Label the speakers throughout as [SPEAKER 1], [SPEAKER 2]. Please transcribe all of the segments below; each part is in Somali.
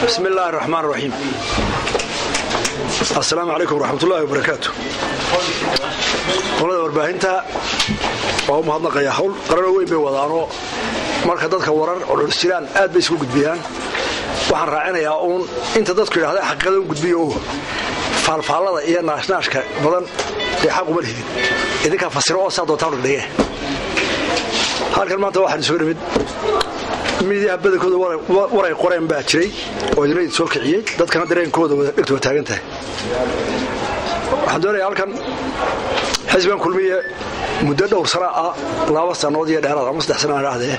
[SPEAKER 1] Bismi illaahi raxmaan raxiim. Assalaamu calaykum waraxmatullaahi wabarakaatu. Qolada warbaahinta waa u mahadnaqayaa, hawl qarano weyn bay wadaanoo marka dadka warar culculus jiraan aad bay isku gudbiyaan. Waxaan raacinayaa uun inta dadku yidhahda xaqiiqada u gudbiyo, faalfaallada iyo naashnaashka badan dee xaq uma lihidin, idinkaa fasiro oo saa doontaan dhigdhige. Halkan maanta waxaan isugu nimid miidiyaha badankooda waray qoreen baa jiray oo idina idin soo kiciyey, dadkana dareenkooda dhegta waa taagan tahay. Waxaan doonayaa halkan xisbigan Kulmiye muddo dhowr sana ah, 2 sannood iyo dheeraad ama 3 sana aan idhaahdee,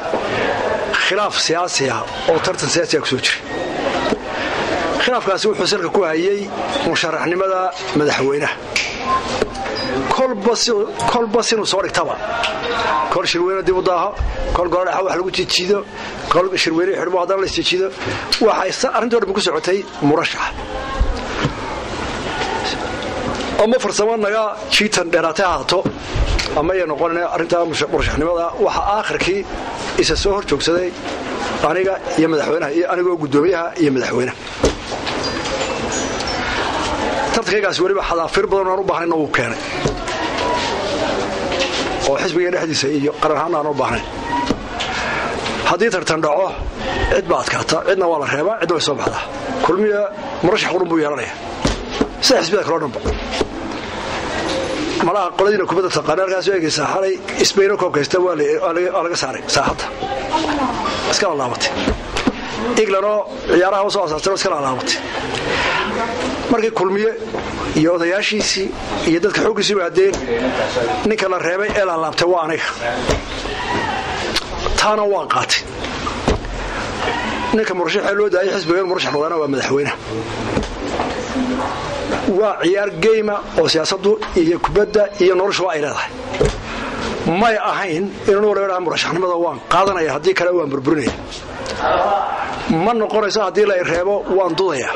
[SPEAKER 1] khilaaf siyaasi ah oo tartan siyaasi ah ku soo jiray. Khilaafkaasi wuxuu salka ku hayay musharaxnimada madaxweynaha. Kolba sinuu soo dhigtaba, kol shirweyne dib u daaho, kol goladhexa wax lagu jijiido, kol shirweyne xidhmo haddana la isjijiido, waxay arrintii o dhan ku socotay murashaxa. Ama farsamo naga jiitan dheeraatay ha haato ama ay noqonina, arrintaa murashaxnimada waxaa aakhirkii isa soo hor joogsaday aniga iyo madaxweynaha iyo anigoo guddoomiyaha iyo madaxweynaha. Tartankaygaasi weliba xadaafir badan aan u baahnayna wuu keenay oo xisbiga dhexdiisa iyo qaran ahaan aan u baahnayn. Haddii tartan dhaco, cid baa adkaata, cidna waa la reebaa, cidna way soo baxdaa. Kulmiya murashax qurun buu yeelanaya sida xisbiyada kaloo dhanba. Malaha qoladiina kubadda taqaana halkaas u eegaysaa, xalay Isbayno koobka haysta waa laga saaray saaxadda, iska laalaabatay. Englandoo ciyaaraha usoo asaastay iska laalaabatay. Markii Kulmiye iyo odayaashiisii iyo dadka xooggiisii yimaadeen, ninka la reebay ee laalaabtay waa aniga, taana waan qaatay. Ninka murashaxee loo daayay xisbiga in murashax noqdaana waa madaxweynaha. Waa ciyaar geyma oo siyaasaddu iyo kubadda iyo noloshu waa ay leedahay. May ahayn inanu wala murashaxnimada waan qaadanaya, haddii kale waan burburinaya. Ma noqonayso haddii la reebo waan dudaya.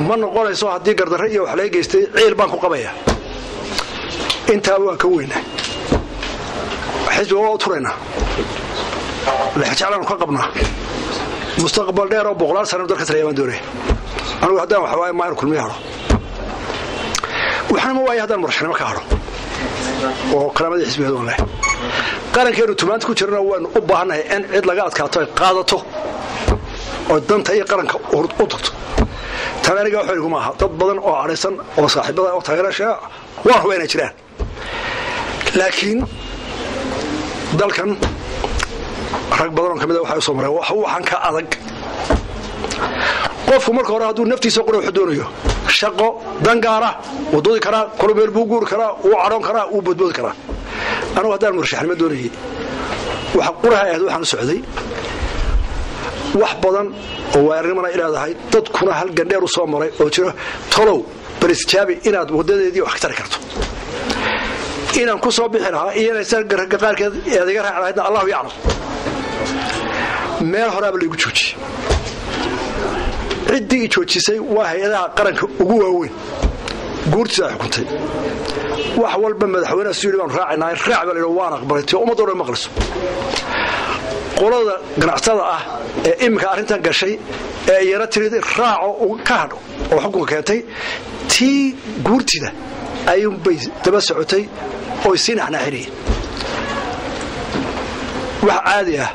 [SPEAKER 1] Ma noqonayso haddii gardarre iyo wax laga geystay ciil baan ku qabaya. Intaaba waan ka weynaa, xisbiga waa u turaynaa, lexjeclaanu ka qabnaa, mustaqbal dheer oo boqolaal sana dalka talaya baan doonaya. Anigu haddaan waxa waaye maayar Kulmiye hadho, waxna ma waayo haddaan murashaxnimo ka hadho oo kalaamadii xisbigeed waan lehay. Qarankeenu tumaanta ku jirana waanu u baahannahay in cid laga adkaato ay qaadato oo danta iyo qaranka u tagto. Tan aniga wax iguma aha, dad badan oo cadhaysan oo saaxiibada oo taageerasha waan huba inay jiraan, laakiin dalkan rag badan oo ka mid a waxay u soo mareen waxaan ka adag. Qofku marka hore hadduu naftiisa qura wuxuu doonayo shaqo dangaara wuu doodi karaa, kolomeel buu guuri karaa, wuu cadhoon karaa, wuu boodboodi karaa. Anugu haddaan murashaxnimo doonayay, waxa quraha ahayd waxaan u socday wax badan oo waayarinimana ileedahay, dadkuna hal gandheer u soo maray oo jiro tolow barisjaabi inaad waddadeedii wax ka tari karto, inaan ku soo bixi lahaa iyo inaysan ragga qaarkeed eed iga raaci lahaydna Allahu yaclam. Meel horaaba laygu joojiyey. Ciddii i joojisay waa hay-adaha qaranka ugu waaweyn, guurtiisa ay xukuntay. Wax walba madaxweynaha su yidhi baanu raacinaa, raac baa la yidhi, waan aqbalay ti ummadda o dhan maqlayso. Qolada ganacsatada ah ee iminka arrintan gashay ee iyana tiri raaco ka hadho oo xukunka keentay, tii guurtida ayuunbay daba socotay oo sii naxnaaxinayeen. Wax caadi ah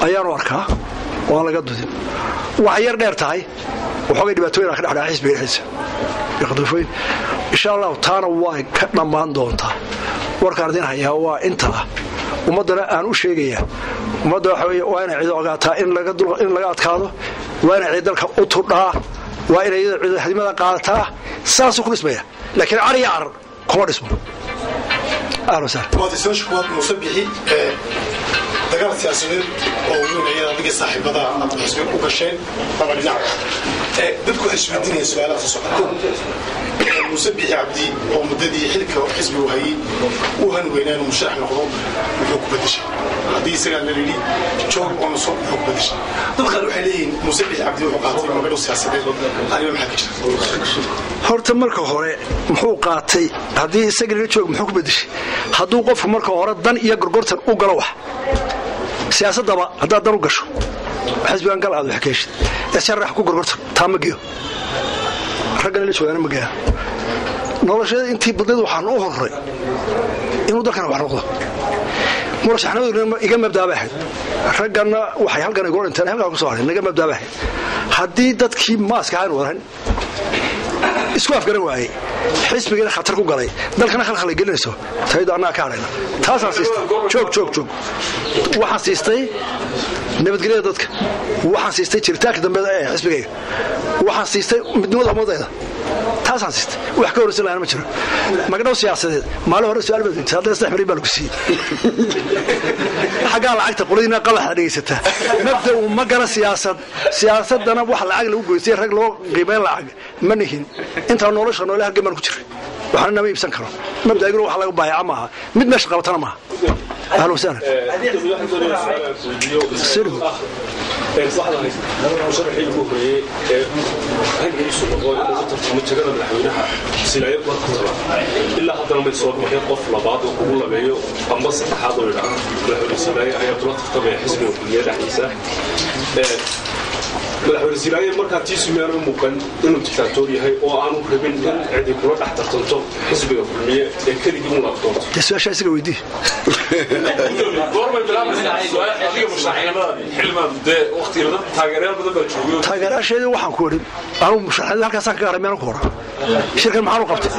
[SPEAKER 1] ayaanu arkaa oo aan laga dudin. Waxay yar dheer tahay waxoogay dhibaatooyin ka dhex dhaca xisbiga dhexdiisa iyo khadafooyin. Insha Allahu taana way ka dhammaan doontaa. Warkaan idin hayaa waa intaa, ummaddana aan u sheegayaa. Ummadda waxa weeye waa inay ciido ogaataa in laga adkaado, waa inay ciid dalka u tudhaa, waa inay iyada ciido hadimada qaadataa. Saasuu ku dhismaya, laakiin car iyo carar kuma dhismo. Ahlan wasahlan.
[SPEAKER 2] Waata su-aasha kuwaad, Muuse Bixi, dagaal siyaasadeed oo weyn ayaad adiga saaxiibada aad xisbi u gasheen laba dhinac. Dadku waxay isweydiinayaan su-aalaha soo socda. Kow, Muuse Bixi Cabdi oo muddadii xilka xisbigu hayay uu han weynaa inuu musharax noqdo, muxuu ku bedeshay haddii isagaa la yidhi joog oo naso? Muxuu ku bedeshay? Dad qaar waxay leeyihiin Muuse Bixi Cabdi wuxuu qaatay magdhow siyaasadeed. Arrima maxaa ka jira?
[SPEAKER 1] Horta marka hore muxuu qaatay haddii isaga laga joog? Muxuu ku bedeshay hadduu qofku marka hore dan iyo gorgortan u galo? Wax Siyaasaddaba haddaad dan u gasho, xisbigan gal, aad wax ka heshid, sharax ku gorgorto, taa ma geyo. Raggana la joogaana ma geeya. Nolosheeda intii badnayd waxaan u horray inuu dalkana wax noqdo. Murashaxnimadu iga mabdaaba ahayd. Ragganna waxay halkan igula dhinteen, halkaa ku soo haray, naga mabdaaba ahayd. Haddii dadkii maaska ahaan wadan isku afgaran waayey, xisbigana khatar ku galay, dalkana khalkhalay gelinayso, taydu annaga ka hadhayna. Taasaan siistay. Joog, joog, joog. Waxaan siistay nabadgelyada dadka, waxaan siistay jiritaanka dambe ee xisbigayga, waxaan siistay midnimada ummadayda. Taasaan siistay. Wax ka horreysan lahaana ma jiro. Magdhow siyaasadeed maalin hore su'aal baad weydiisay, haddana 3 milyan baa lagu siiyey. Xaggaa lacagta qoladiina qabaxa dhegaysataa, mabda'u ma gala siyaasad. Siyaasadana wax lacag lagu goystay, rag loo qiimeyn lacag ma nihin. Intaa nolosha noole halgan baan ku jiray, waxna nama iibsan karo. Mabda'iguna wax laga baayaca maaha, mid meesha qabatana maaha. Ahlan wasahlan. Sirgu.
[SPEAKER 3] Musharaxii ugu horeeyey ee raggiisu noqdo inuu u tartamo jagada madaxweynaha Silaayo kula tartama, ilaa haddana may soo bixin qof labaad oo kugu labeeyo ama saddexaad oo yidhaahdo madaxweyne Silaayo ayaa kula tartamaya xisbiga Kulmiye dhexdiisa. Madaxweyne Silaayo markaa tiisu miyaanu muuqan inuu dictator yahay oo aanu rabin in cidi kula dhex tartanto xisbiga Kulmiye ee keligii un doonto?
[SPEAKER 1] Dee su-aasha isaga weydii.
[SPEAKER 4] Goormay bilaabaysaa adiga musharaxnimadaadii xilmaad dee waqtiga dad taageerayaal badan baa joogay?
[SPEAKER 1] Taageeraasheedii waxaan ku idhi, anugu musharaxnimada halkaasaan kaga haray. Miyaan ku horan shirkan maxaan u qabtay?